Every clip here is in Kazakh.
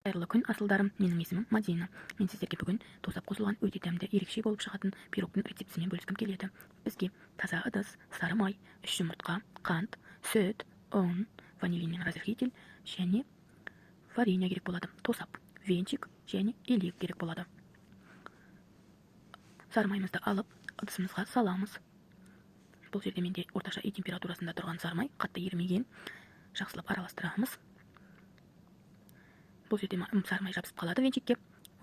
Қайырлы күн, асылдарым. Менің есімім Мадина. Мен сіздерге бүгін тосап қосылған өте дәмді, ерекше болып шығатын пирогтың рецептісімен бөліскім келеді. Бізге таза ыдыс, сары май, 3 жұмыртқа, қант, сүт, ұн, ванилин мен разрыхлитель және варенье керек болады. Тосап, венчик және елек керек болады. Сары майымызды алып, ыдысымызға саламыз. Бұл жерде менде орташа үй температурасында тұрған сары май, қатты ерімеген. Жақсылап араластырамыз. Бұл жерде сары май жабысып қалады венчикке,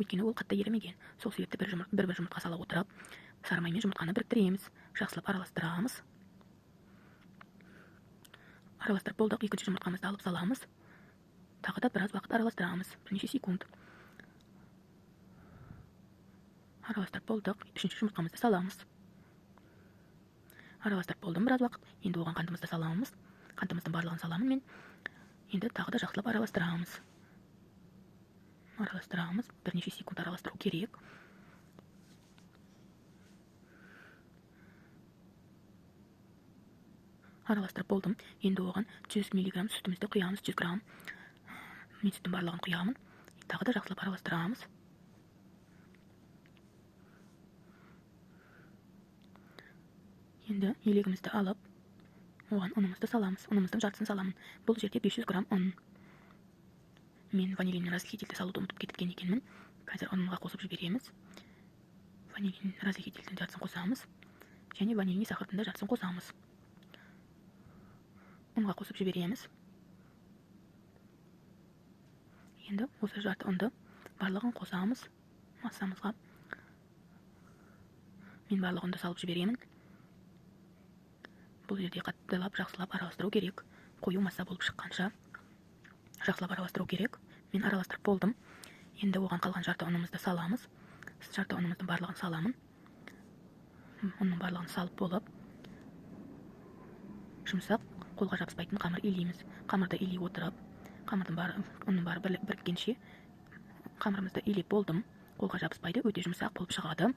өйткені ол қатты ерімеген. Сол себепті бір жұмыртқа сала отырып, сары май мен жұмыртқаны біріктіреміз. Жақсылап араластырамыз. Араластырып болдық, екінші жұмыртқамызды алып саламыз. Тағы да біраз уақыт араластырамыз, бірнеше секунд. Араластырып болдық, үшінші жұмыртқамызды саламыз. Араластырып болдым біраз уақыт. Енді оған қантымызды саламыз. Қантымыздың барлығын саламын мен. Енді тағы да жақсылап араластырамыз. Араластырамыз, бірнеше секунд араластыру керек. Араластырып болдым. Енді оған 100 миллиграмм сүтімізді құямыз, 100 грамм. Мен сүттің барлығын құямын. Тағы да жақсылап араластырамыз. Енді елегімізді алып, оған ұнымызды саламыз. Ұнымыздың жартысын саламын. Бұл жерде 500 грамм ұн. Мен ванилин разрыхлительді салуды ұмытып кеткен екенмін. Қазір ұнға қосып жібереміз. Ванилин разрыхлительдің жартысын қосамыз. Және ванильный сахардың да жартысын қосамыз. Ұнға қосып жібереміз. Енді осы жарты ұнды барлығын қосамыз массамызға. Мен барлық ұнды салып жіберемін. Бұл жерде қаттылап, жақсылап араластыру керек. Қою масса болып шыққанша жақсылап араластыру керек. Мен араластырып болдым. Енді оған қалған жарты ұнымызды саламыз. Жарты ұнымыздың барлығын саламын. Ұнның барлығын салып болып, жұмсақ, қолға жабыспайтын қамыр илейміз. Қамырды илей отырып, қамырдың бары, ұнның бары біріккенше қамырымызды илеп болдым. Қолға жабыспайды, өте жұмсақ болып шығады.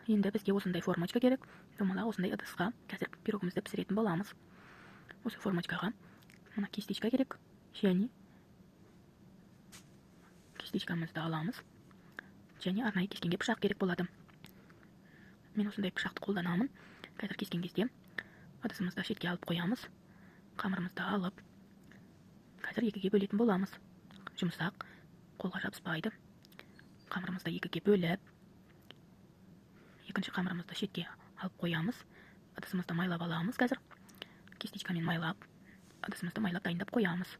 Енді бізге осындай формочка керек. Домалақ осындай ыдысқа қазір пирогымызды пісіретін боламыз. Осы формочкаға мына кисточка керек. Және кисточкамызды аламыз. Және арнайы кескенге пышақ керек болады. Мен осындай пышақты қолданамын. Қазір кескен кезде ыдысымызды шетке алып қоямыз. Қамырымызды алып, қазір екіге бөлетін боламыз. Жұмсақ, қолға жабыспайды. Қамырымызды екіге бөліп, екінші қамырымызды шетке алып қоямыз. Ыдысымызды майлап аламыз қазір. Кисточкамен майлап, ыдысымызды майлап дайындап қоямыз.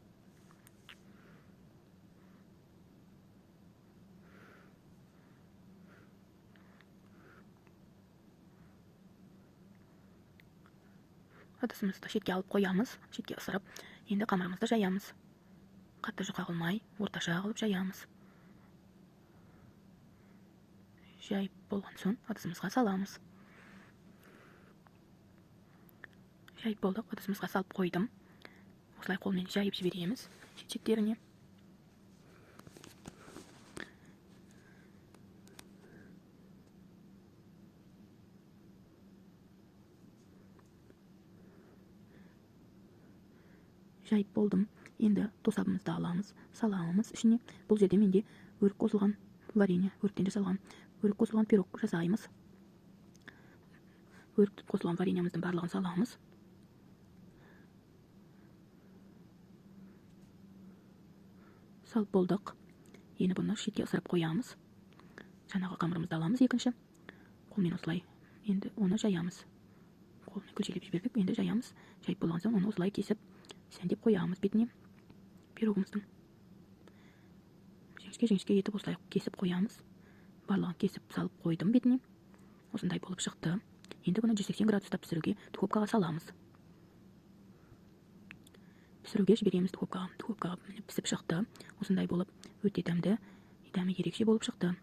Ыдысымызды шетке алып қоямыз, шетке ысырып, енді қамырымызды жаямыз. Қатты жұқа қылмай, орташа қылып жаямыз. Жайып болған соң ыдысымызға саламыз. Жайып болдық, ыдысымызға салып қойдым. Осылай қолмен жайып жібереміз шет-шеттеріне. Жайып болдым. Енді тосабымызды аламыз, саламыз ішіне. Бұл жерде менде өрік қосылған варенье, өріктен жасалған, өрік қосылған пирог жасаймыз. Өрік қосылған вареньеміздің барлығын саламыз. Салып болдық. Енді бұны шетке ысырып қоямыз. Жаңағы қамырымызды аламыз екінші. Қолмен осылай енді оны жаямыз. Қолмен күлшелеп жібердік, енді жаямыз. Жайып болған соң оны осылай кесіп, сәндеп қоямыз бетіне пирогымыздың. Жіңішке-жіңішке етіп осылай кесіп қоямыз. Барлығын кесіп салып қойдым бетіне. Осындай болып шықты. Енді бұны 180 градуста пісіруге духовкаға саламыз. Пісіруге жібереміз духовкаға. Духовкаға міне пісіп шықты. Осындай болып өте дәмді, дәмі ерекше болып шықты.